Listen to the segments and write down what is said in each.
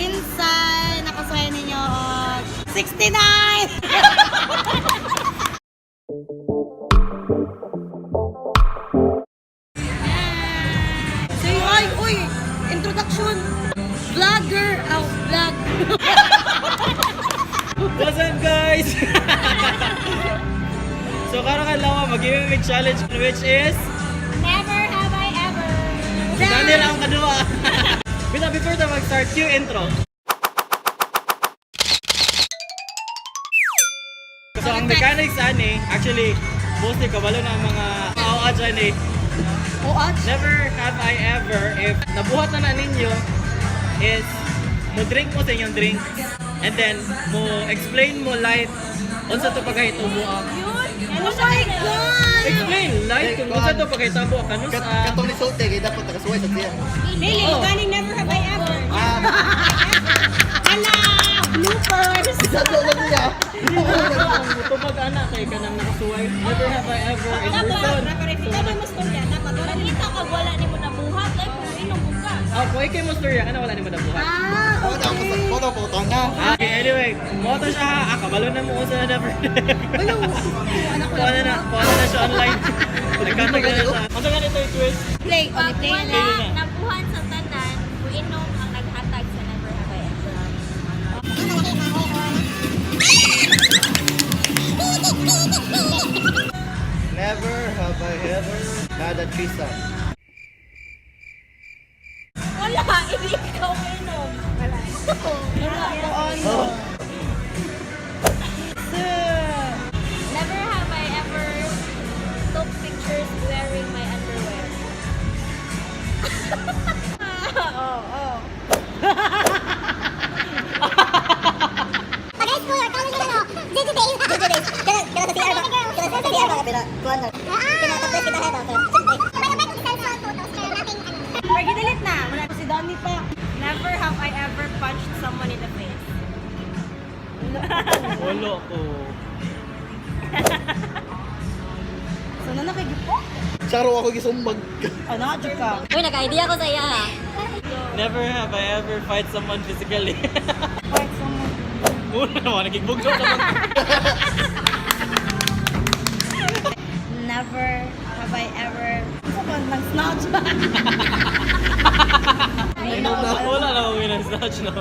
Minsan, nakasuhay ninyo og 69! Say hi! Uy! Introduction! Vlogger! Aw, vlog! What's up, guys? So karon adlaw mag-giving challenge, which is Never have I ever. Daniel ang kadua. Bita, before ta mag-start, cue intro. So ang mechanics ani, actually mostly kabalo na ang mga AOA dyan eh. Oh, Never have I ever, if nabuhat na na ninyo, is mo drink mo sa inyong drink and then mo explain mo light unsa to pagkahitubo ang Oh my God! Explain light kung unsa to pagkahitabo kanus ah. Katong ni Sote, kay dapat nakasuway sa siya. Lili, Oh. galing never have I ever. Ah, Hala! Bloopers! isa to lang niya. Tubag ana kay kanang nakasuway. Never have I ever in person. Dapat mas storya, dapat wala kita ka wala nimo nabuhat, like kung inom mo ka. Ah, kung ikay mo storya kana wala nimo nabuhat. Ah, Ako na ako okay. sa photo po na. Ah, okay, anyway, moto siya ha. Ah, kabalo na mo unsa na never. Ayaw, anak ko Kuha na na, kuha na na siya online. Nagkatag na siya. Unsa nga nito yung twist? Play, on Pag play wala na. nabuhat sa tanan, kung inom ang naghatag sa never have I ever. Never have I ever had a threesome. Wala, hindi ikaw inom. Wala. Oh, Never have I ever took pictures wearing my underwear. Oh. Pag high school or college ano, JJ days. JJ days. Kana kana sa CR ba? Kana sa CR ba? Pero kuan na. Pero tapos kita head pero siyempre. May may cellphone photos pero nothing ano. Pag delete na, wala si Donnie pa. Never have I ever punched someone in the face. Wala ko. So, na nakagipo? Charo ako gisumbag. Ano, jud ka? Uy, naka-idea ko sa iya. Never have I ever fight someone physically. Fight someone. Muna naman, nagigbugso naman. Never have I ever... Ano ba? Nag-snatch? Wala na akong winasnatch na.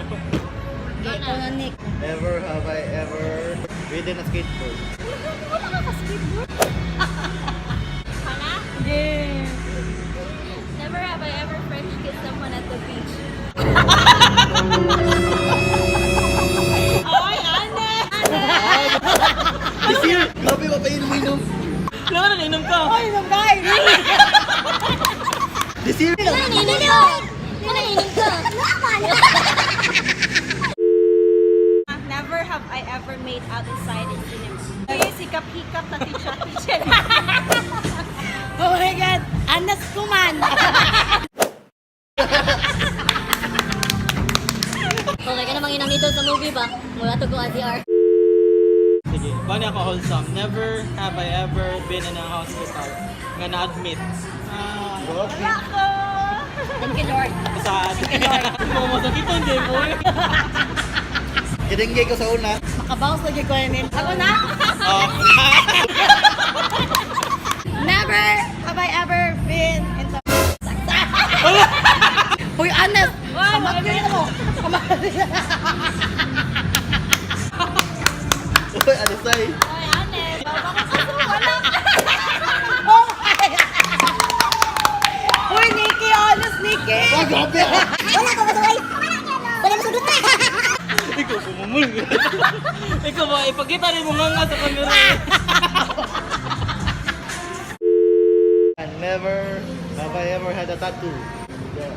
Okay, ikaw na, Nick. Never have I ever ridden a skateboard. Wala ka ka-skateboard. Hana? Yeah. Never have I ever French kissed someone at the beach. Ay, Ane! This year, grabe ba pa inom? Wala na, inom ka. Ay, no, guys! This year, Naninom ka! Naninom ka! Never have I ever made out inside a cinema. Uy, sikap-hikap na teacher teacher. Oh my God! Anas kuman! Okay ka namang inang sa movie ba? Mula to go AZR. Sige, paano ako wholesome? Never have I ever been in a hospital nga na-admit. grabe. Thank you, Lord. Sa Mo masakit hindi mo. Eh. Kidengge ko sa una. Makabawas lagi ko yun. Ako na? Oh. Never have I ever been into... Uy, Anas! Kamat yun ako! Kamat. Uy, alisay. Ay, Ane! Baka kaso wala ka! Oh my Uy, Nikki! Honest, Nikki! Ah, grabe ah. Wala ko masuway. Wala masudot na. Ikaw bumumul. Ikaw ba ipakita rin mo nga nga sa camera. And never have I ever had a tattoo. Yeah.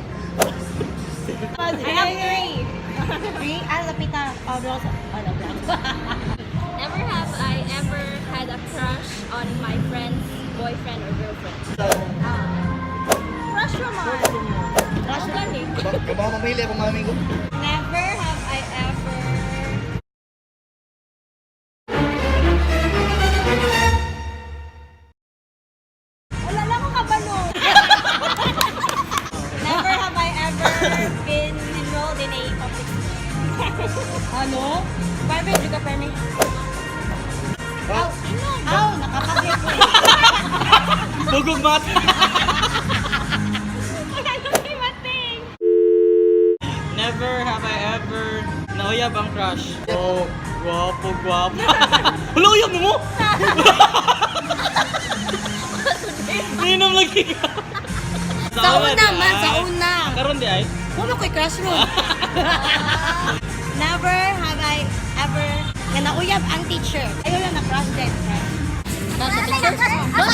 I have three. Three? Ah, lapita. Oh, bro. Oh, no, bro. Never have I ever had a crush on my friend's boyfriend or girlfriend. So, Crush naman. Crush gani. Kabaw mamili ako mami ko. Never have I ever Wala lang ako kabalo. Never have I ever been enrolled in a public school. Ano? Private, di ka permi. Oh, Aw, nakapagay ko. Bugog mat. Wala nang himating. Never have I ever nauyab ang crush. Oh, gwapo, gwapo. Wala, uyab na mo! Ninom lagi ka. Sa una man, sa una. Karon di ay. Wala ko'y crush room. Never have I ever nga nauyab ang teacher. Ayaw lang na crush din. Nasa picture? Wala,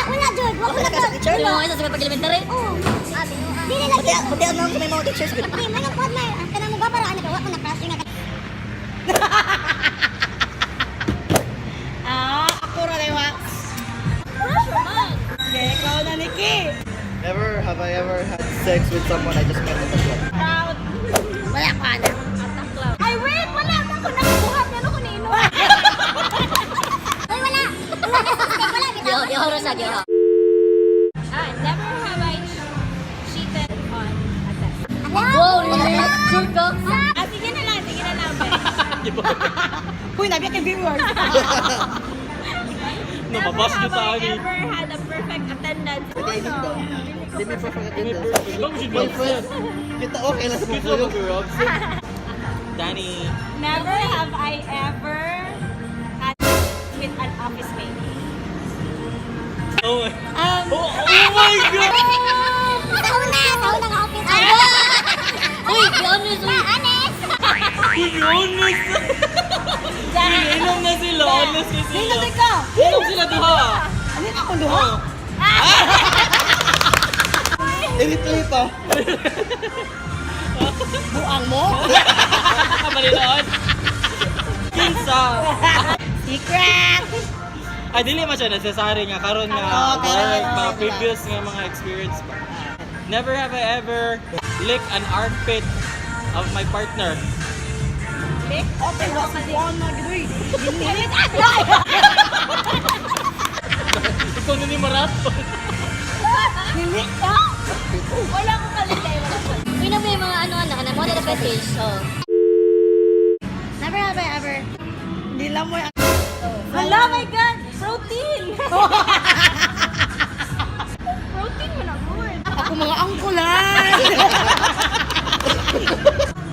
wala, George. Wala ka sa teacher? Wala mo sa pag-elementary? Oo. Dili lagi. Buti buti ang may mga teachers gud. Di, may nagpod na. Ang kanang mo ba para ano ka, wa ko na crush nga. Ah, ako ra day wa. Crush man. Okay, ikaw na, Nikki. Never have I ever had sex with someone I just met at the club. Proud. Wala ko ana. Attack lang. Ay, wait! Wala na ako nakabuhat. Ano ko niinom? Uy, wala. Wala, wala, bitaw. Yo, yo, sa yo. Ah, never have I cheated on a test. Wow, really? Sure ka? Ah, sige na lang, be. Uy, nabi kay viewers. Nababas Never nyo have sa I akin. ever had a perfect attendance. Hindi, hindi daw. Hindi may perfect attendance. Ikaw mo siya My friend, kita okay lang sa Kita mga mag-robs. Danny. Never have I ever had with an office mate. Oh my, oh my God! Sa una nga office. Uy, be honest, uy. Honest. Uy, honest! Uy, inom na sila. Honest na sila. Nindot ka. Inom sila duha. Ano na akong duha? I-replay pa. Buang mo? Kamalilaan. Kinsa. Secret! Ay, dili man siya necessary nga karon nga Oo, karon mga, nga, mga diba? previous nga mga experience pa. Never have I ever lick an armpit of my partner. Okay, wa sa buang na gidoy. Ginit. Ikaw na ni Maraton. Nilik ka? Wala ko kalilay, wala ko. Uy, na ba yung mga ano-ano, kanang mo na fetish, oh. Never have I ever. Hindi lang mo yung Hala, my God! Protein! Protein mo na, good. Ako mga angkulan.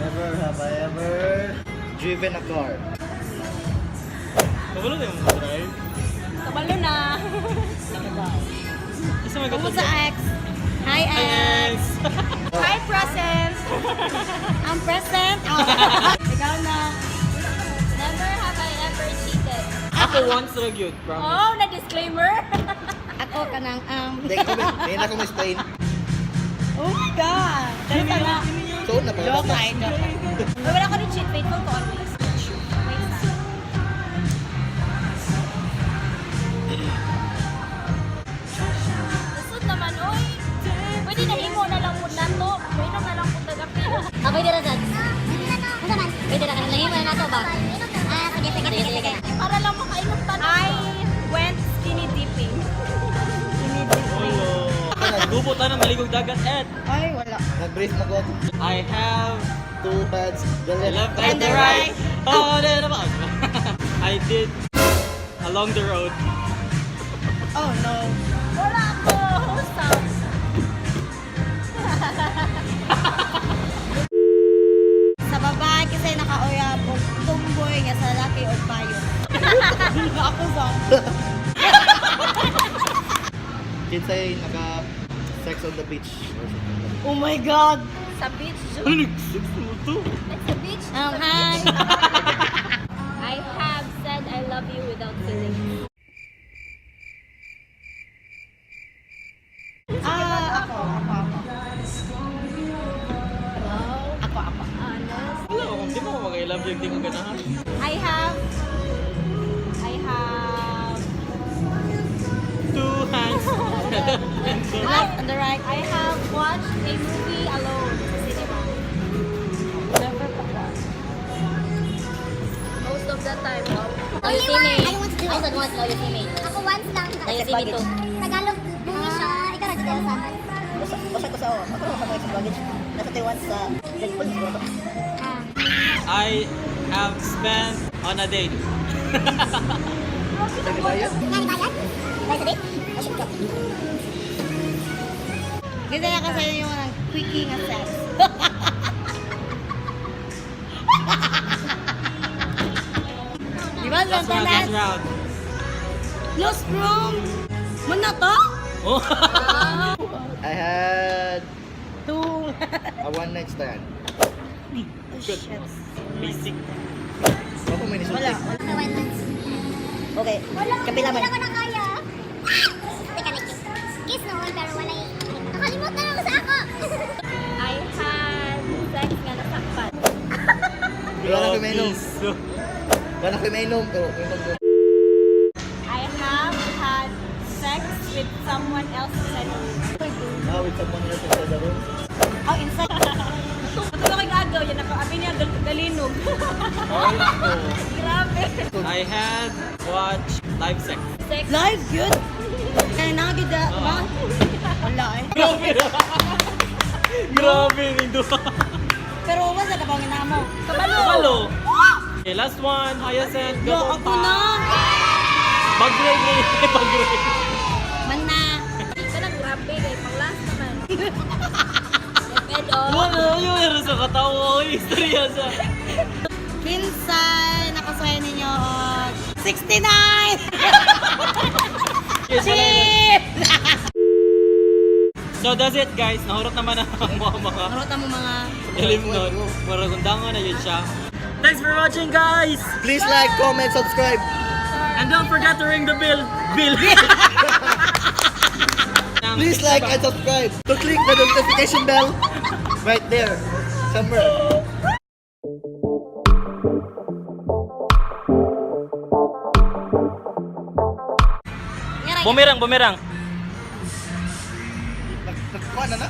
Never have I ever driven a car. Kabalo na yung mga drive. Kabalo na. Isa may Kumusta ex? Hi Hi, ex. ex! Hi, present! I'm present. Oh. Ikaw na. Never have I ever cheated. Ako once ra gyud, promise. Oh, na-disclaimer? Ako kanang Hindi ko hindi na ko ma-explain. Oh my God. Charot na. So, na pa. Joke ay, joke. Uy, wala ko rin cheat. Faithful ko always. Wait lang. Lusot naman, oy. Pwede na himo na lang po nato. Pwede na lang po tagapil. Ah, pwede ra, Zad. Ano man? Pwede ra, kanang lahimo na nato ba? Ah, sige, sige, sige, sige. Para lang makainom tanong. I went skinny dipping. Skinny dipping. Gubo ta na maligog dagat at Ay, wala. Nag-brief na ko. I have Two hands, the the left. left and the right. Oh, the naman. I did along the road. Oh no. Wala ako. Wholesome. Sa babae kasi nakauyab og tumboy nga sa lalaki og payo. Ako ba? Kinsay naka sex on the beach or something. Oh my God. Sa beach, Ju. Ano nag-sex mo to? Like sa beach. Hi. I have said I love you without feeling. Ah, ako, ako, ako. Ako, ako. Honest. Wala ako, di mo ako mag-I love you, di ko ganahan. I have Two hands. The left and the right. Left and the right. I have watched a movie alone sa cinema. Never pa ko. Most of the time, wow. Only one. I want to do I it. said once, now you see me. Ako once lang. Now you see me too. Tagalog movie siya. Ikaw na dito sa Usa ko sa ako sa baggage. Nasa Taiwan sa Red Bull siguro to. I have spent on a date. Nagbayad? Nani bayad? Bayad sa date? Oh, shit, go. Ganda na kasi yung ng quickie nga sex. Di ba? Last round, last round. Lost room! Muna to? Oh. I had Two. a one night stand. Oh, shit. Basic. Ako may nisulti. Wala. For 1 month. Okay. Wala, Kapila man. wala ko na kaya. Teka, nag-kiss. Kiss noon, pero wala yung... Nakalimot na lang sa ako. I had sex nga nasakpan. Wala na ko'y mainom. Wala na ko'y mainom. Pero mainom ko. I have had sex with someone else inside the room. Ah, with someone else inside the room. Oh, inside. Matulog kay agaw, yan ako. Abi niya, galinog. Grabe. I had watched live sex. Sex. Live good. Kaya nagida ba? Wala eh. Grabe. Grabe, nindo. Pero wala ka bang mo? Kabalo. Kabalo. Okay, last one. Hyacinth. Yo, ako na. Bagray, bagray. Man na. Kanang grabe kay pang last naman. Depend on. Wala, yun. Meron sa katawa. Ay, istorya sa... Kinsay nakasuhay ninyo og 69! Chip! So that's it, guys. Nahurot naman ang mga Naruta mo mga ilim nun. Maragundangan na yun siya. Thanks for watching, guys! Please like, comment, subscribe. And don't forget to ring the bell. Bill. Please like and subscribe. To click the notification bell right there. Somewhere. Bumerang, bumerang. Nagkuha na na?